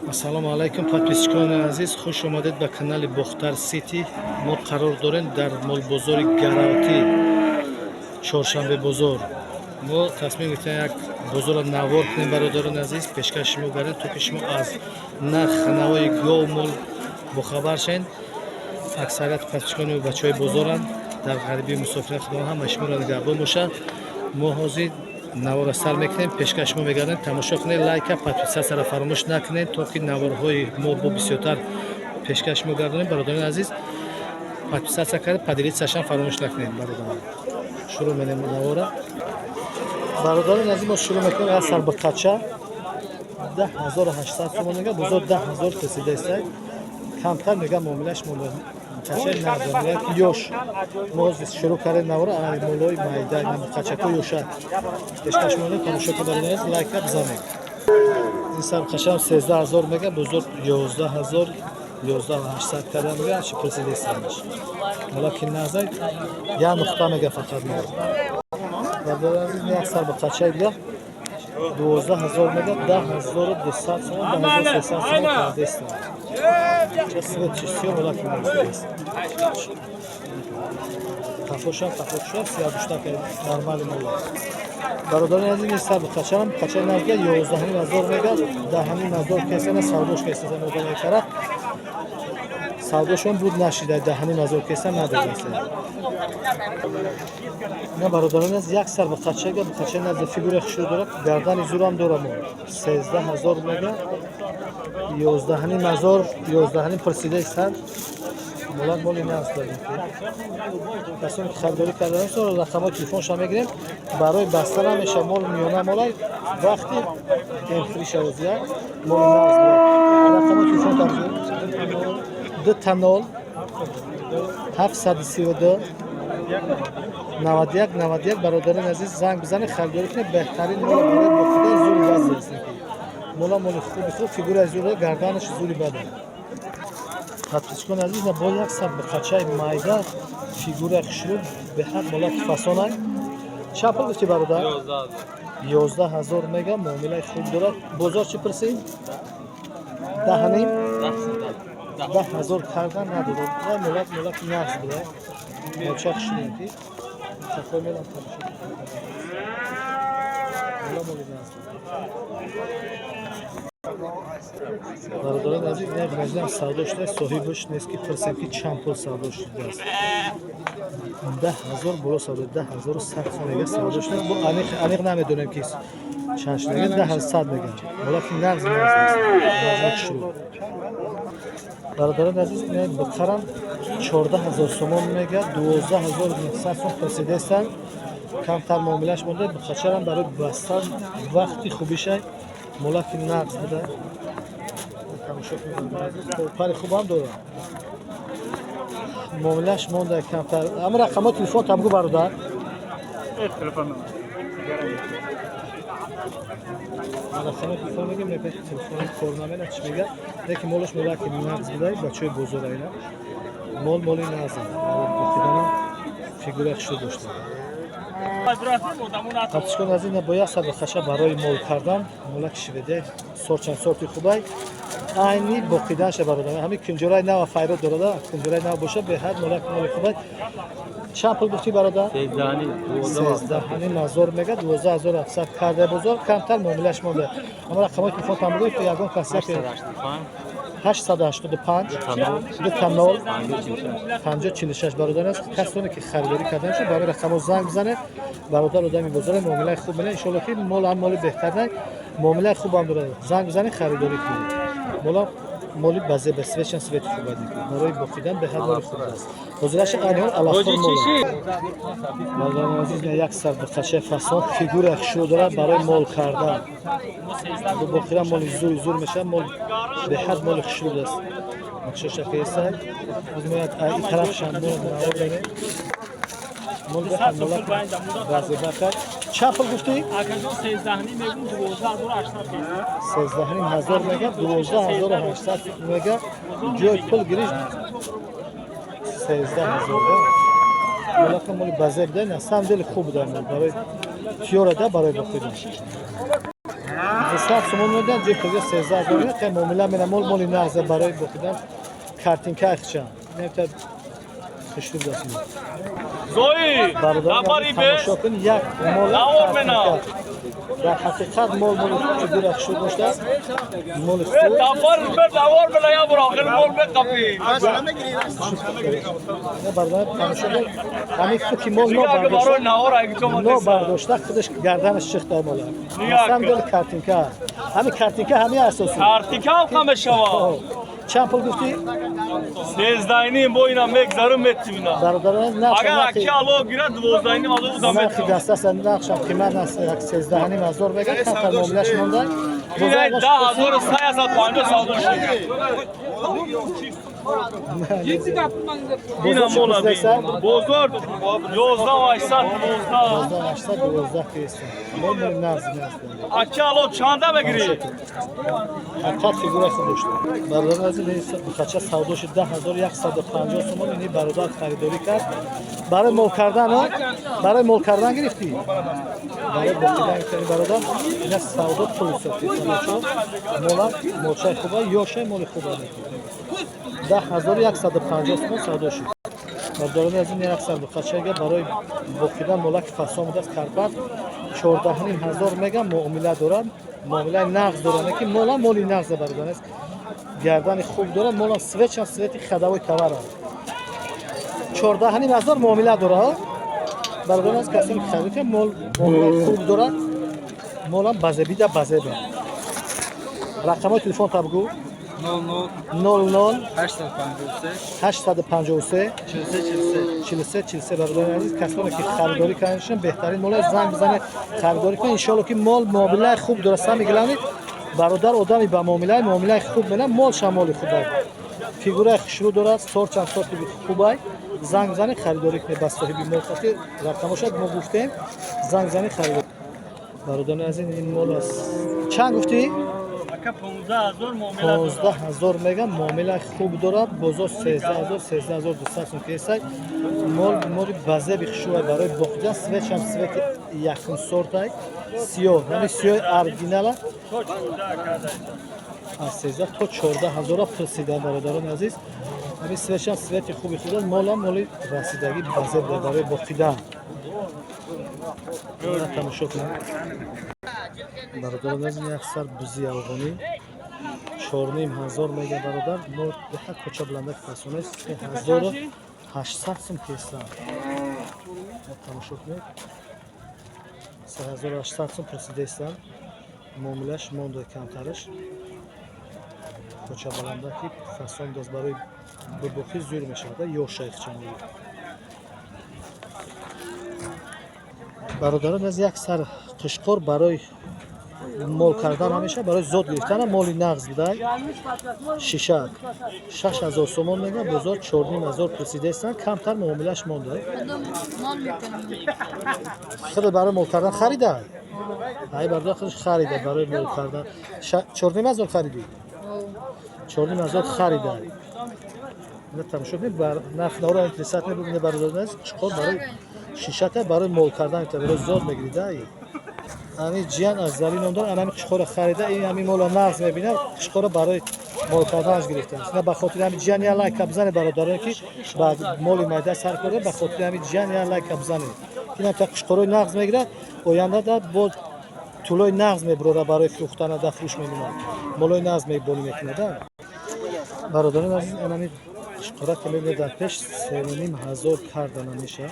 Ассалому алайкум, подписчикони азиз, хуш омадед ба канали Бохтар Сити. Мо қарор дорем дар молбозори Гаравтӣ, Чоршанбе бозор. Мо тасмим гирифтем, як бозорро навор кунем, бародарони азиз, пешкаши шумо гардем, то ки шумо аз нарх навои гов, мол бохабар шавед. Аксарияти подписчикони бачаҳои бозоранд, дар ғарибии мусофират. Худо ҳама шуморо нигаҳбон бошад. Мо ҳозир наворро сар мекунем, пешкаш шумо мегардем. Тамошо кунед, лайка, подписатсияро фаромӯш накунед, то ки наворҳои мо бо бисёртар пешкаш шумо гардонем. Бародарони азиз, подписатсия карда, поделитьсяшам фаромӯш накунед. Бародарон, шурӯъ менем навора. Бародарони азиз, мо шурӯъ мекунем аз сарбиқача. 10 800 сомон мега, бозор 10 000 пресидаистай, камтар мега, муомилаш қачаи нағз, ёш. Мо шурӯъ кардем навора молои майда, қачако ёша пешкаш монем. Тамошо кун, бародари, лайка бизанед. Ин сарқашам 13 000 мега, бозор 11 000, 11 800 карда мега, чи пресидесанаш молаки назай як нуқта мега фақат мега. Бародари азиз, як сар ба қачаи дига 12 000 мега, 10 200 сомон, 10 300 сомон кардестан. Цвет чистиё, молаки назай қафошам, қафошам сиядуштака, нормали мола. Бародарони азиз, ин сар қачам, қачаи назга 11 500 мега, 10 500 кесана савдош кесана. Одамои тараф савдошон буд нашида, 10 500 кеса надодаса. Ина, бародарони аз, як сар бақачага, бақачаи назда, фигура хушрӯ дорад, гардани зурам дорам. 13 000 мега, 11 500, 11,5 пурсидаи сар. Молак моли нағз дорем. Касоне ки харидорӣ кардан, рақамҳои телефоншон мегирем. Барои баста намеша, мол миёна молай, вақти эмхришавозия моли нағз. Рақамҳои телефон 00 732 91 91. Бародарони азиз, занг бизанед, харидорӣ кунед. Беҳтарин мол барои боқида, зури бад аст. Мола моли хуби хуб, фигураи зур, гарданаш зури бад. Подписчикони азиз, бо як сар бақачаи майда, фигура хушрӯ, беҳад молаки фасонай. Чанд пул гуфтӣ, бародар? 11 000 мега, муомилаи хуб дорад. Бозор чӣ пурсид? Даҳаним 10 000 кардан надорад. Молак, молаки нағз буда, молча хушрӯ ки сафой мелам. Тамошо, мола моли нағз. Бародарони азиз, як маҷлам савдо шуда, соҳибаш нест, ки пурсем, ки чанд пул савдо шудааст. 10 000 боло савдо, 10 100 сом мега савдо шудааст. Бо аниқ намедонем, ки чанд шуда, 10 100 мега. Молаки нағз, нағз аст, нағз, шурӯъ. Бародарони азиз, ин бухарам 14 000 сомон мега, 12 900 сом пурсидаистанд, камтар муомилаш монда. Бухачарам барои бастан вақти хубишай, молаки нағз буда. Тамошо кунед, пари хубам дорад, муомилаш монда камтар. Ама рақамҳои телефон табгӯ, бародар. Телефон. Рақамҳои телефон мегем, мега, телефони кор намена, чӣ мега. Лекин молаш молаки нағз буда, бачаҳои бозор, айна мол моли нағз, боқиданам фигура хушрӯ дошта. Подписчикон аз ин, бо як сар хаша барои мол кардан, молаки шведе, сорчан сорти хубай, айни боқиданша. Бародар, ҳамин кунҷораи нава файрод дорада, кунҷораи нав боша, беҳад молак моли хубай. Чанд пул гуфтӣ, бародар? 13 500 мега, 12 700 карда бозор, камтар муомилаш монда. Ама рақамҳои телефон там бигӯед, ки ягон кас яке. 885 00 50 46. Бародар аст, касоне ки харидорӣ кардан шуд, барои рақамҳо занг бизанед. Бародар одами бозора, муомилаи хуб мена. Иншолло, ки мол ҳам моли беҳтар, на муомилаи хубам дорад. Занг бизанед, харидорӣ кунед. Мола моли базеба, свечан свети хуб барои боқидан, беҳад моли хуб аст. Ҳозираша айни ҳол алафхор мол. Бародарони азиз, як сар бақачаи фасон, фигура хушрӯ дорад, барои мол кардан, боқидан моли зури зур мешавад. Мол беҳад моли хушрӯ аст. Нақшашакеса аз мо як ин тарафшам мол навордем. Мол беҳад молак базебака. Чанд пул гуфтӣ? Акаҷон, 13,5 мегум, 12 800. 13 500 мега, 12 800 мега, ҷои пул гириш 13 000. Молака моли базеб да, на самом деле хуб да, мол барои тиёра да, барои боқидан. 200 сомон медиҳанд, ҷои худия 13 000 меяд. Хай, муомила мена, мол моли нағза барои бохидан, картинка ихча. Нефта хушрӯ даст. Зои, Бародарон, нафари бе. тамошо кун, як мол Навор мена. картинка. Дар ҳақиқат мол моли фигура хушрӯ доштааст. Моли Э, хуб. Нафар бе, навор мена, я бур охир мол бе қапи. Бародар, тамошо кун. Ҳамин фуки мол Дига агар барои нобардошта. навор айги чо ма. Нобардошта, худаш гарданаш чихта мола. Нигоҳ На самом кун. деле картинка. Ҳамин картинка, ҳамин асоси. Картинка ҳам кам мешава. Чанд пул гуфтӣ? 13.5, бо ина мегзарум, метим ина. Бародарон, нарх Агар аки ало гирад, 12.5 ҳазор уда нархи метим. даста, нархшам қимат аст, як 13.5 ҳазор мегӯяд, камтар муомилаш монда. Ина 10 350 савдо шуд. Ина мола бин. Бозор 11 800, 12. 812 креста. Мол нағз, нағз. Аки ало чанда мегирӣ? Ҳақиқат фигура хуб дошта. Бародарон азиз, бухача савдо шуд 10 150 сомон. Ини бародар харидорӣ кард. Барои мол кардан, барои мол кардан гирифтӣ? Барои боқидан гирифтани бародар. Ина савдо пул ҳисоб кардачо. Мола молчаи хуба, ёшай моли хуба. 10 150 сомон савдо шуд. Бародарони азиз, як сандуқачага барои боқидан, молаки фасон будааст, карпат, 14.5 ҳазор мегам, муомила дорад, муомилаи нағз дорад, ки мола моли нағза, бародар аст, гардани хуб дорад, мола свечам свети ходовой товар аст. 14.5 ҳазор муомила дорад. Бародарон аз касоне ки харид кунад, мол муомилаи хуб дорад, молам базебида базеба. Рақамҳои телефон та бигӯ. 00 00 853 853 43 43. 43 43. Бародарони азиз, касоне ки харидорӣ карданашон, беҳтарин мола, занг бизанед, харидорӣ кунед. Иншоалло, ки мол муомилаи хуб дорад. Самое главное, бародар одами ба муомилаи хуб мена, молшам моли хубай, фигураи хушрӯ дорад, сорчам сорти хубай. Занг бизанед, харидорӣ кунед ба соҳиби мол. Хати рақамошад мо гуфтем, занг бизанед, харидорӣ. Бародарони азиз, ин мол аст. Чанд гуфтӣ? Ака, 15 000 муомила дорад. 15 000 мегам, муомила хуб дорад. Бозор 13 000, 13 200 сум кесай. Мол моли базеби хушрӯай, барои боқидан, светшам свети якум сортай, сиёҳ, ҳами сиёҳи оригинала. Аз 13 то 14 ҳазора пурсидан. Бародарони азиз, ҳами светшам свети хуби худад, молам моли расидагӣ, базеб барои боқидан. Тамошо кунед, бародарони азиз, як сар бузи афғонӣ 4.5 ҳазор мега, бародар. Мо яка коча буландак фасоне 3800 сум кеса. Тамошо кунед, 3800 сум пурсидаистанд, муомилаш монда камтараш. Коча баландаки фасон дост, барои бубохӣ зӯр мешавад, ё шайхчанги. Бародарон, аз як сар қишқор барои мол кардан ҳамеша, барои зод гирифтан, моли нағз будай. Шишак 6000 сомон мегӯяд, бозор 4.5 ҳазор пурсидаистанд, камтар муомилаш монда. Худ барои мол кардан харида? Ай, бародар, худаш харида барои мол кардан. 4.5 ҳазор харидӣ? 4.5 ҳазор харида. Ина тамошо кунед, нарх наро интересат мебинед, бародарон азиз. Қишқор барои шишака, барои мол кардан, барои зод мегирида. Ами ҷиян аз зали ном дор, анами қишқора харида. Ин ҳами мола нағз мебинад, қишқора барои мол карданаш гирифтааст. На, ба хотири ҳами ҷиян я лайка бизанед, бародароне ки ба моли майда сар карда, ба хотири ҳами ҷиян я лайка бизанед. Ин та қишқорои нағз мегирад, оянда да бо тӯлои нағз мебурора, барои фурӯхтана да фурӯш мемонад, молои нағз мебонӣ мекунад. Бародарон азиз, анами қишқора ки мебинед дар пеш, 3.5 ҳазор кардана мешавад.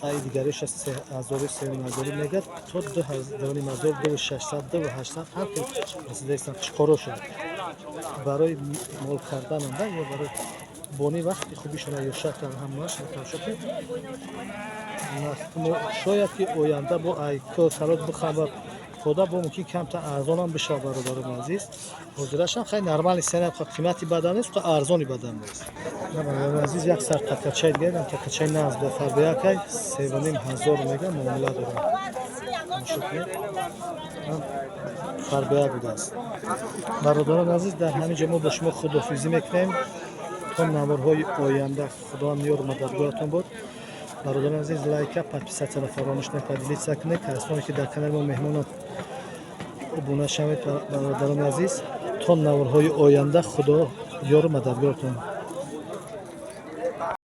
Ай, дигариша 3 ҳазори, 3.5 ҳазори мегӯяд, то 2.5 ҳазор, 2 600, 2 800, ҳар хел расидаистанд. Қишқоро шуд барои мол кардананда ё барои бони, вақти хубишона ё шакл ҳамааш. Тамошо кунед, шояд ки оянда бо ай калот бихаба пода, бо мумкин камтар арзонам бишавад. Бародарони азиз, ҳозирашам хай нормальный цена, қимати бадан нест, арзони бадан нест. Бародарони азиз, як сар такачай дигар, такачай нағз бо фарбиякай, 3.5 ҳазор мега, муомила дорад. Тамошо кунед, фарбия будааст. Бародарони азиз, дар ҳамин ҷо мо бо шумо худофизӣ мекунем то наворҳои оянда. Худованд ёру мададгоратон буд. Бародарони азиз, лайка, подписаться ро фаромӯш накунед, поделиться кунед. Касоне ки дар канали мо меҳмонанд. Обуна шавед, бародарони азиз, то наворҳои оянда. Худо ёру мададгортон.